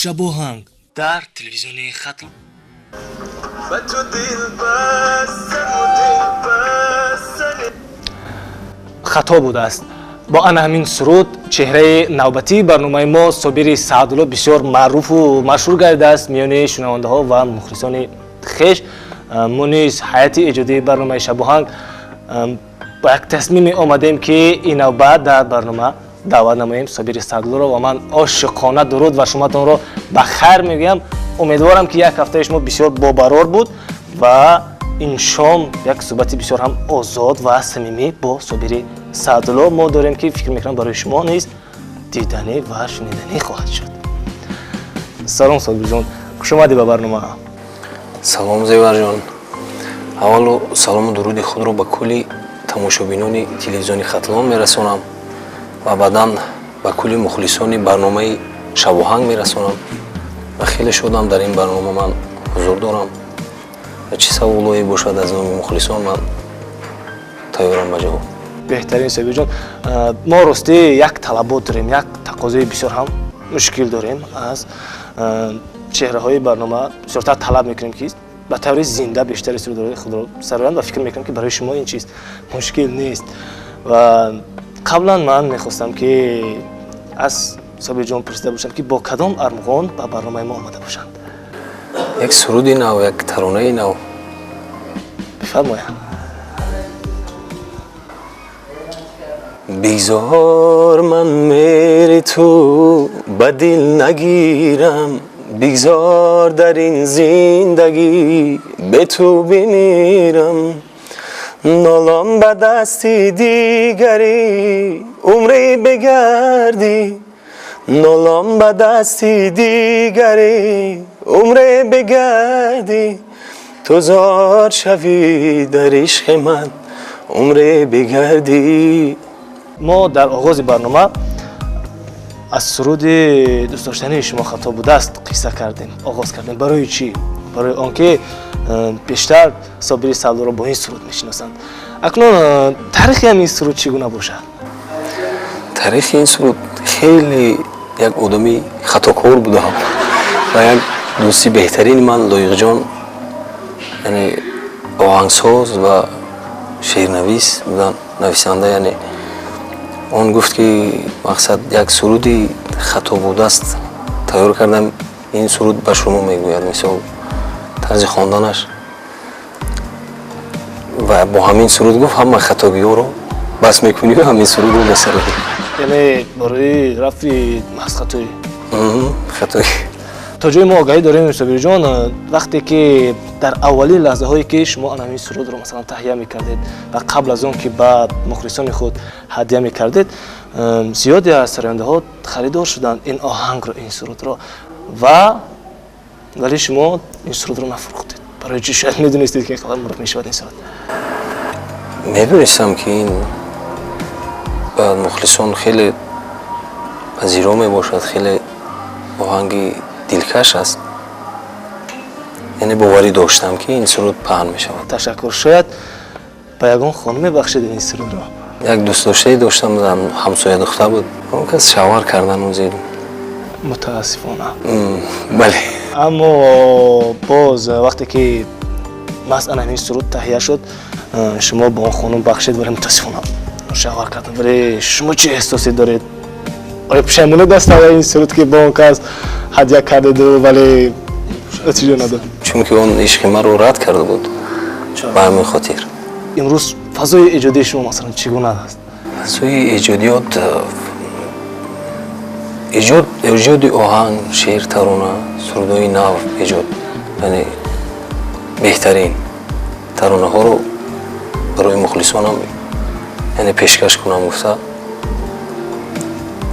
Шабоҳанг дар телевизиони Хатлон. Хато будааст. Бо ана ҳамин суруд чеҳраи навбатии барномаи мо Собири Саъдулло бисёр маъруфу машҳур гардидааст миёни шунавандаҳо ва мухлисони хеш. Мо низ ҳайати эҷодии барномаи Шабоҳанг ба як тасмиме омадем, ки ин навбат дар барнома даъват намоем Собири Саъдуллоро ва ман ошиқона дуруд ва шуматонро ба хайр мегӯям. Умедворам, ки як ҳафтаи шумо бисёр бобарор буд ва ин шом як суҳбати бисёр ҳам озод ва самимӣ бо Собири Саъдулло мо дорем, ки фикр мекунам, барои шумо низ диданӣ ва шуниданӣ хоҳад шуд. Салом, Собирҷон, хушомадӣ ба барнома. Салом, Зеварҷон. Аввалу салому дуруди худро ба кулли тамошобинони телевизиони Хатлон мерасонам ва баъдан ба кулли мухлисони барномаи Шабоҳанг мерасонам ва хеле шодам, дар ин барнома ман ҳузур дорам ва чӣ саволое бошад, аз номи мухлисон ман тайёрам ба ҷавоб. Беҳтарин, Собирҷон. Мо ростӣ як талабот дорем, як тақозои бисёр ҳам мушкил дорем. Аз чеҳраҳои барнома бисёртар талаб мекунем, ки ба таври зинда бештари сурудҳои худро сароянд ва фикр мекунам, ки барои шумо ин чиз мушкил нест. Ва қаблан ман мехостам, ки аз Собирҷон пурсида бошам, ки бо кадом армуғон ба барномаи мо омада бошанд. Як суруди нав, як таронаи нав. Бифармоянд. Бигзор ман мери ту ба дил нагирам, бигзор дар ин зиндагӣ бе ту бимирам. Нолон ба дасти дигарӣ умре бигардӣ, нолон ба дасти дигарӣ умре бигардӣ, ту зор шавӣ дар ишқи ман умре бигардӣ. Мо дар оғози барнома аз суруди дӯстдоштании шумо «Хато будааст» қисса кардем, оғоз кардем. Барои чӣ? Барои он ки бештар Собири Саъдуллоро бо ин суруд мешиносанд. Акнун таърихи ҳамин суруд чӣ гуна бошад? Таърихи ин суруд, хеле як одами хатокор будам ва як дӯсти беҳтарини ман Лоиқҷон, яъне оҳангсоз ва шеърнавис будан, нависанда, яъне он гуфт, ки мақсад як суруди хато будааст тайёр кардам, ин суруд ба шумо мегӯяд, мисол тарзи хонданаш, ва бо ҳамин суруд, гуфт, ҳама хатогиҳоро бас мекунӣ, ҳамин сурудро месароӣ. Яъне барои рафъи маҳз хатоӣ. Хатоӣ. То ҷои мо огаҳӣ дорем, Собирҷон, вақте ки дар аввалин лаҳзаҳое ки шумо ана ҳамин сурудро, масалан, таҳия мекардед ва қабл аз он ки ба мухлисони худ ҳадя мекардед, зиёде аз сарояндаҳо харидор шуданд ин оҳангро, ин сурудро, ва вале шумо ин сурудро нафурӯхтед. Барои чӣ? Шояд медонистед, ки қадар маъруф мешавад ин суруд. Медонистам, ки ин ба мухлисон хеле пазиро мебошад, хеле оҳанги дилкаш аст, яъне боварӣ доштам, ки ин суруд паҳн мешавад. Ташаккур. Шояд ба ягон хонуме бахшидед ин сурудро? Як дӯстдоштае доштам, ҳамсоя духтар буд, он кас шавҳар кардан узир. Мутаассифона. Бале. Аммо боз вақте ки маҳз ана ҳамин суруд таҳия шуд, шумо ба он хонум бахшид, вале мутаассифона шавҳар кардан. Вале шумо чӣ эҳсосе доред? Оё пушаймонед аз таҳияи ин суруд, ки бо он кас ҳадя кардеду, вале натиҷа надод? Чунки он ишқи маро рад карда буд, ба ҳамин хотир. Имрӯз фазои эҷодии шумо, масалан, чӣ гуна аст? Фазои эҷодиёт, эҷод, эҷоди оҳанг, шеър, тарона, сурудҳои нав эҷод, яъне беҳтарин таронаҳоро барои мухлисонам, яъне пешкаш кунам гуфта,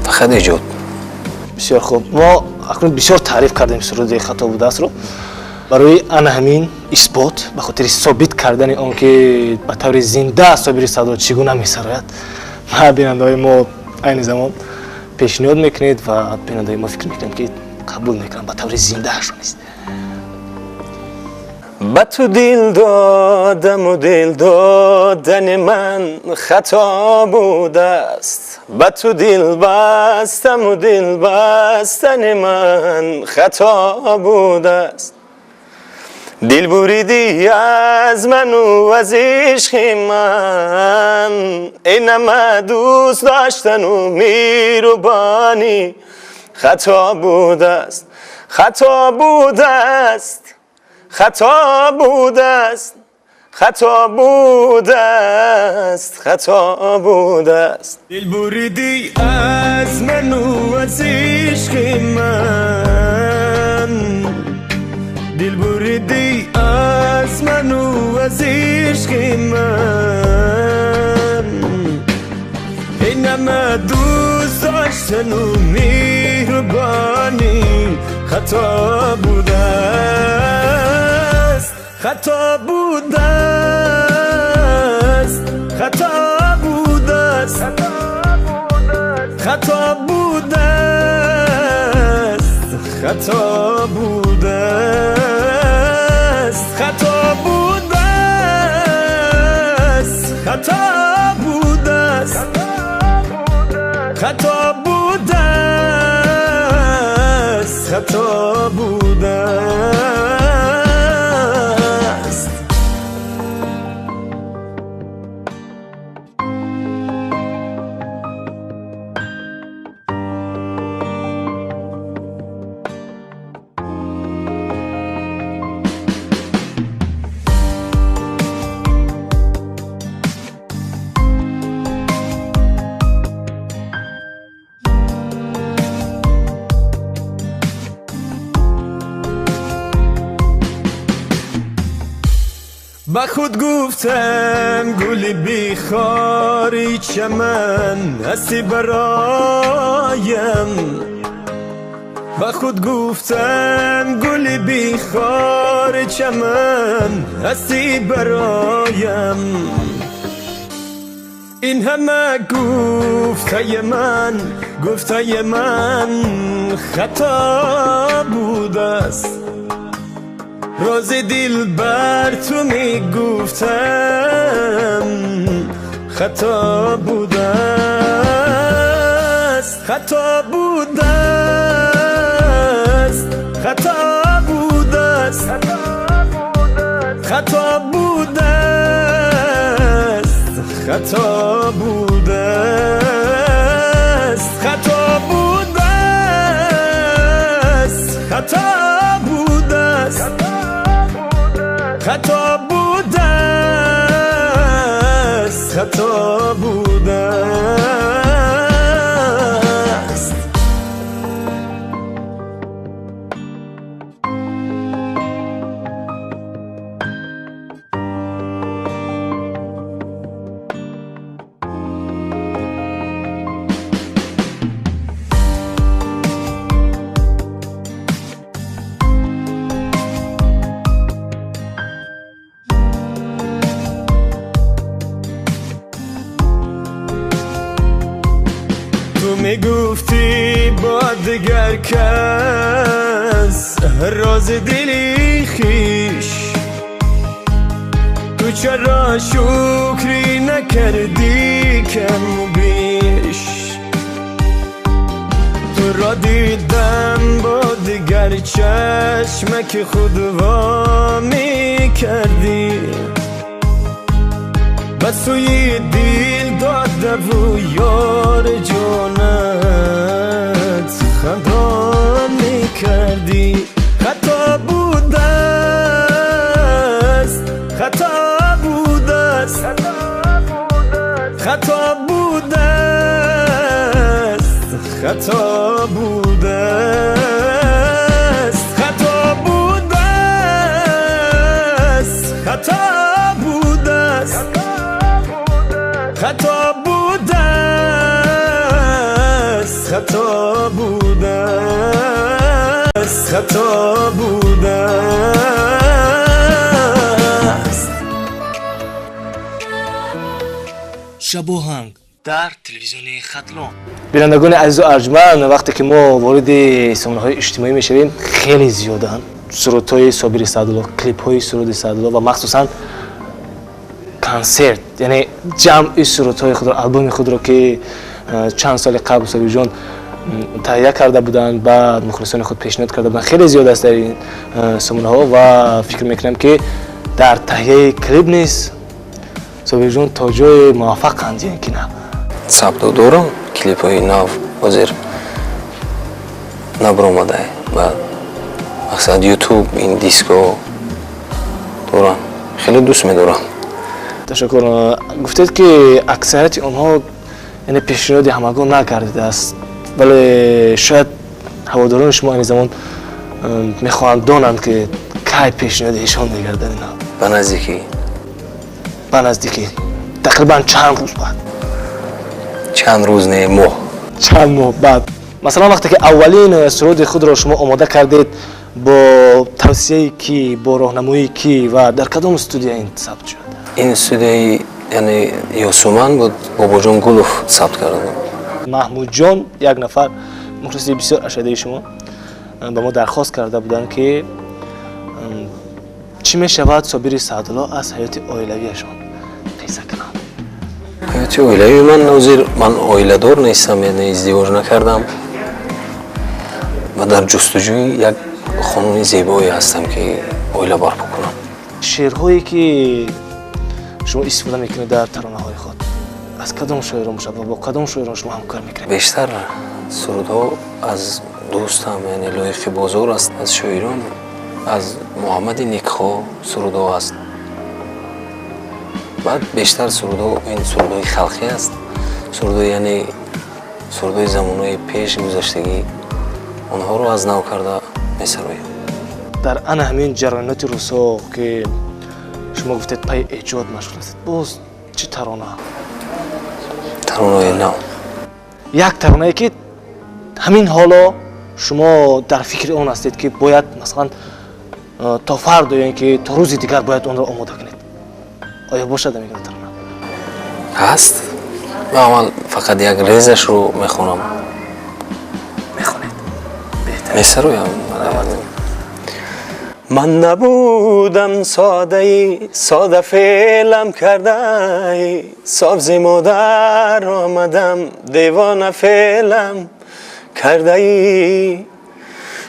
фақат эҷод. Бисёр хуб. Мо акнун бисёр таъриф кардем суруди «Хато будаастро». Барои ана ҳамин исбот, ба хотири собит кардани он ки ба таври зинда Собири Саъдулло чӣ гуна месарояд, ма бинандаҳои мо айни замон пешниҳод мекунед ва бинандаҳои мо, фикр мекунем, ки қабул мекунанд ба таври зиндаашро низ. Ба ту дил додаму дил додани ман хато будааст, ба ту дил бастаму дил бастани ман хато будааст. Дил буридӣ аз ману аз ишқи ман, инама дӯст доштану меҳрубонӣ хато будааст, хато будааст, хато будааст, хато будааст, хато будааст. Дил буридӣ аз ману аз ишқи ман, дил буридӣ аз ману аз ишқи ман, инама дӯст доштану меҳрубонӣ хато будааст, хато будааст, хато будааст, хато будааст, хато будааст, хато будааст, хато будааст, хато будааст, хато будааст. Ба худ гуфтам гули бихори чаман ҳастӣ бароям, ба худ гуфтам гули бихори чаман ҳастӣ бароям. Ин ҳама гуфтаи ман, гуфтаи ман хато будааст. Рози дил бар ту мегуфтам хато будааст, хато будааст, хато будааст, хато будааст, хато будааст, хато будааст, хато будааст, хато будааст, хато будааст. Мегуфтӣ бо дигар кас рози дили хиш, ту чаро шукрӣ накардӣ каму беш? Туро дидам бо дигар чашмаки худ во мекардӣ, ба сӯи дил додаву ёри ҷонат хандон мекардӣ. Хато будааст, хато будааст, хато будааст, хато будааст, хато будааст, хато будааст, хато будааст, хато будааст, хато будааст. Шабоҳанг дар телевизиони Хатлон. Бинандагони азизу арҷманд, вақте ки мо вориди сомонаҳои иҷтимоӣ мешавем, хеле зиёданд. Сурудҳои Собири Саъдулло, клипҳои суруди Саъдулло ва махсусан консерт, яъне ҷамъи сурудҳои худро, албоми худро, ки чанд соли қабл Собирҷон таҳия карда буданд, ба мухлисони худ пешниҳод карда буданд, хеле зиёд аст дар ин сомонаҳо ва фикр мекунам, ки дар таҳияи клип низ Собирҷон то ҷое муваффақанд ё ки на? Сабто дорам, клипҳои нав ҳозир набаромада ба мақсад Ютуб, ин диско дорам, хеле дӯст медорам. Ташаккур. Гуфтед, ки аксарияти онҳо, яъне, пешниҳоди ҳамагон накардидааст, вале шояд ҳаводорони шумо айни замон мехоҳанд донанд, ки кай пешниҳоди эшон мегардад ина. Ба наздикӣ. Ба наздикӣ тақрибан чанд рӯз баъд? Чанд рӯз не, моҳ. Чанд моҳ баъд. Масалан, вақте ки аввалин суруди худро шумо омода кардед, бо тавсияи кӣ, бо роҳнамоии кӣ ва дар кадом студия ин сабт шуд? Ин студияи, яъне, Ёсуман буд, Бобоҷон Гулов сабт карда буд. Маҳмудҷон, як нафар мухлиси бисёр ашадаи шумо, ба мо дархост карда буданд, ки чӣ мешавад, Собири Саъдулло аз ҳаёти оилавиашон қисса кунанд. Ҳаёти оилавии ман, ҳозир ман оиладор нестам, яъне издивоҷ накардам ва дар ҷустуҷӯи як хонуми зебое ҳастам, ки оила барпо кунам. Шеърҳое, ки шумо истифода мекунед дар таронаҳои худ, аз кадом шоирон бошад ва бо кадом шоирон шумо ҳамкор мекунед? Бештар сурудҳо аз дӯстам, яъне Лоиқи Бозор аст, аз шоирон аз Муҳаммади Никхо сурудҳо аст. Баъд бештар сурудҳо ин сурудҳои халқӣ аст, сурудҳои, яъне сурудҳои замонҳои пеш гузаштагӣ, онҳоро аз нав карда месароем. Дар ана ҳамин ҷараёноти рӯзҳо, ки шумо гуфтед, пайи эҷод машғул ҳастед, боз чӣ тарона? Таронаи нав? Як таронае, ки ҳамин ҳоло шумо дар фикри он ҳастед, ки бояд, масалан, то фардо ё ин ки то рӯзи дигар бояд онро омода кунед. Оё бошад ҳамин гуна тарона? Ҳаст. Ман аввал фақат як резашро мехонам. Мехонед? Месароям. Ман набудам содаи, сода феълам кардаи, собзи модар омадам, девона феълам кардаи.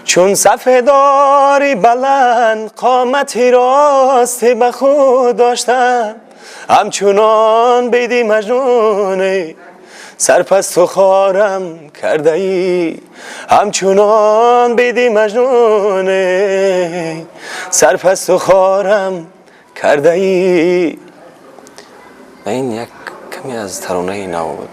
Чун сафедори баланд қомати росте ба худ доштам, ҳамчунон беди маҷнуне сарпасту хорам кардаӣ, ҳамчунон беди маҷнуне сарпасту хорам кардаӣ. Ва ин як каме аз таронаи нав буд.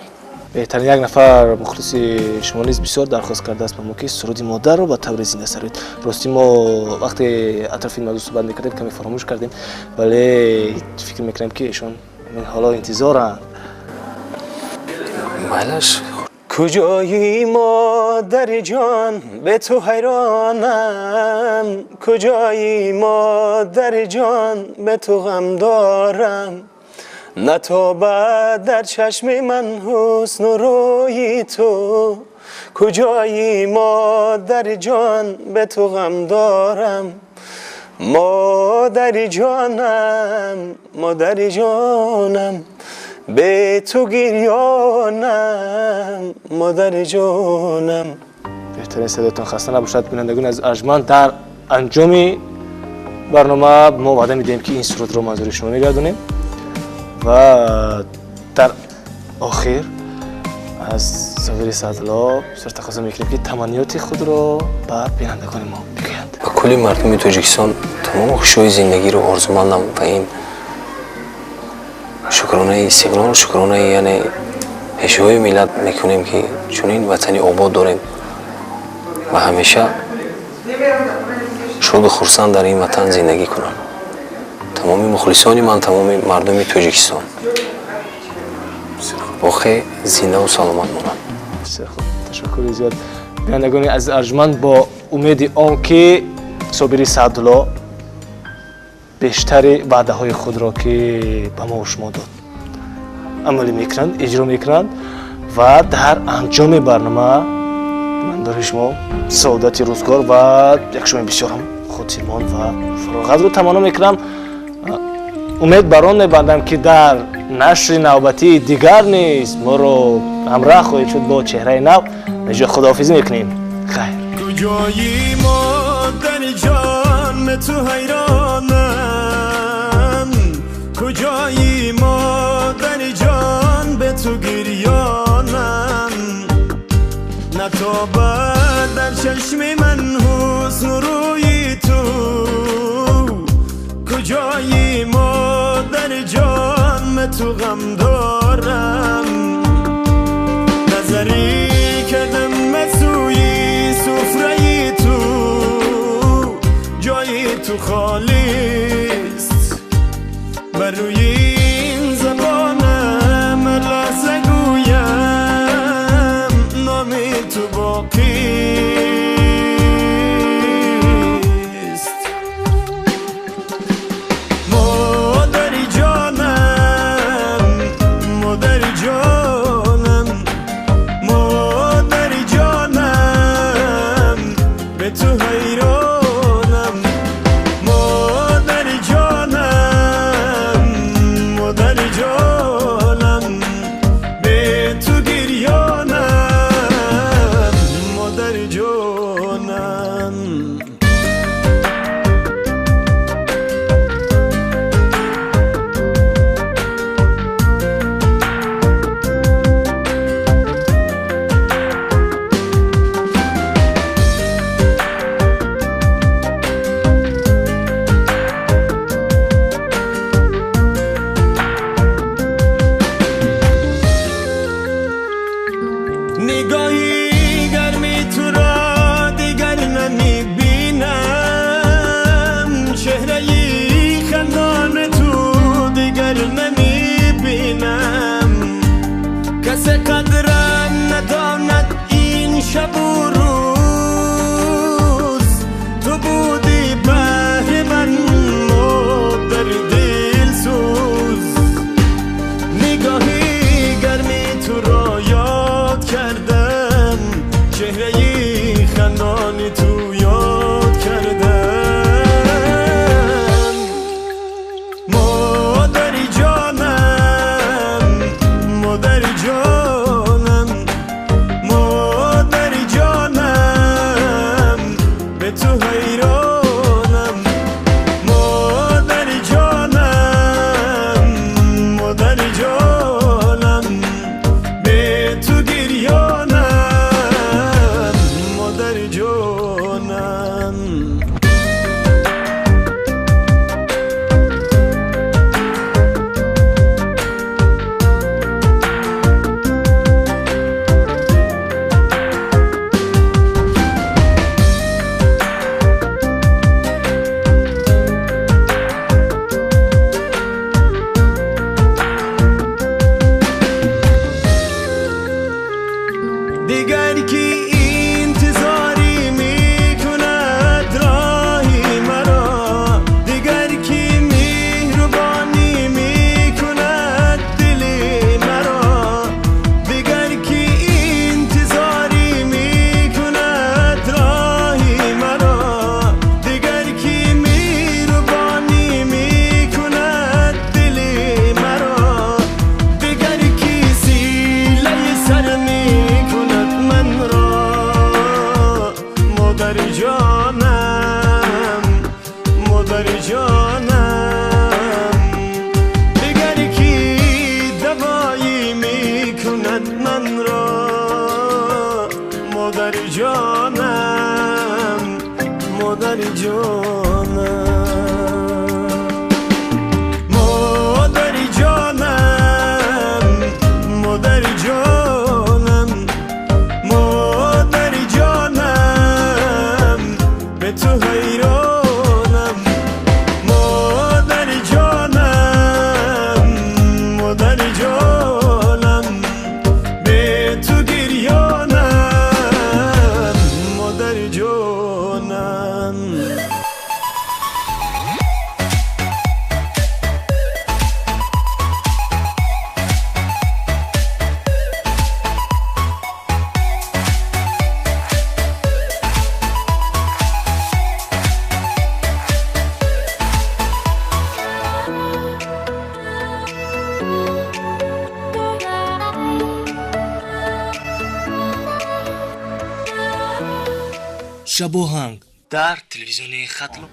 Беҳтарин. Як нафар мухлиси шумо низ бисёр дархост кардааст ба мо, ки суруди модарро ба таври зинда сароед. Ростӣ, мо вақте атрофи ин мавзӯъ суҳбат мекардем, каме фаромӯш кардем, вале фикр мекунем, ки эшон ҳамин ҳоло интизоранд. Майлаш. Куҷои, модари ҷон, бе ту ҳайронам, куҷои, модари ҷон, бе ту ғам дорам, натобад дар чашми ман ҳусну рӯи ту, куҷои, модари ҷон, бе ту ғам дорам, модари ҷонам, модари ҷонам, бе ту гирёнам, модари ҷонам. Беҳтарин, садоятон хаста набошад. Бинандагони аз арҷманд, дар анҷоми барнома мо ваъда медиҳем, ки ин сурудро манзури шумо мегардонем ва дар охир аз Собири Саъдулло бисёр тақозо мекунем, ки таманниёти худро ба бинандагони мо бигӯянд. Ба кулли мардуми Тоҷикистон тамоми хушҳои зиндагиро орзумандам ва ин шукронаи истиқлол, шукронаи, яъне, пешвои миллат мекунем, ки чунин ватани обод дорем ва ҳамеша шоду хурсанд дар ин ватан зиндагӣ кунам. Тамоми мухлисони ман, тамоми мардуми Тоҷикистон боқӣ зиндаву саломат монанд. Бисёр хуб, ташаккури зиёд. Бинандагони азиз арҷманд, бо умеди он ки Собири Саъдулло бештари ваъдаҳои худро, ки ба мо шумо дод, амалӣ мекунанд, иҷро мекунанд ва дар анҷоми барнома ман барои шумо саодати рӯзгор ва як шоми бисёр ҳам Хотирмон ва фароғатро таманно мекунам. Умед бар он мебандам, ки дар нашри навбатии дигар низ моро ҳамроҳ хоҳед шуд бо чеҳраи нав. Инҷо худоҳофизӣ мекунем. Хайр. Куҷои, модари ҷон, ту ҳайронам, куҷои, модари ҷон, ба ту гирёнам. Натобад дар чашми ман ҳусну рӯи ту, куҷои, модари ҷон, ту ғам дорам. Назаре кардам ба сӯи суфраи ту, ҷои ту холист. Бар рӯи ин забонам лаҳза гӯям номи ту боқист. Модари ҷонам, модари ҷонам, модари ҷонам, ба ту ҳайронам. Модари ҷонам, Шабоҳанг дар телевизиони Хатлон.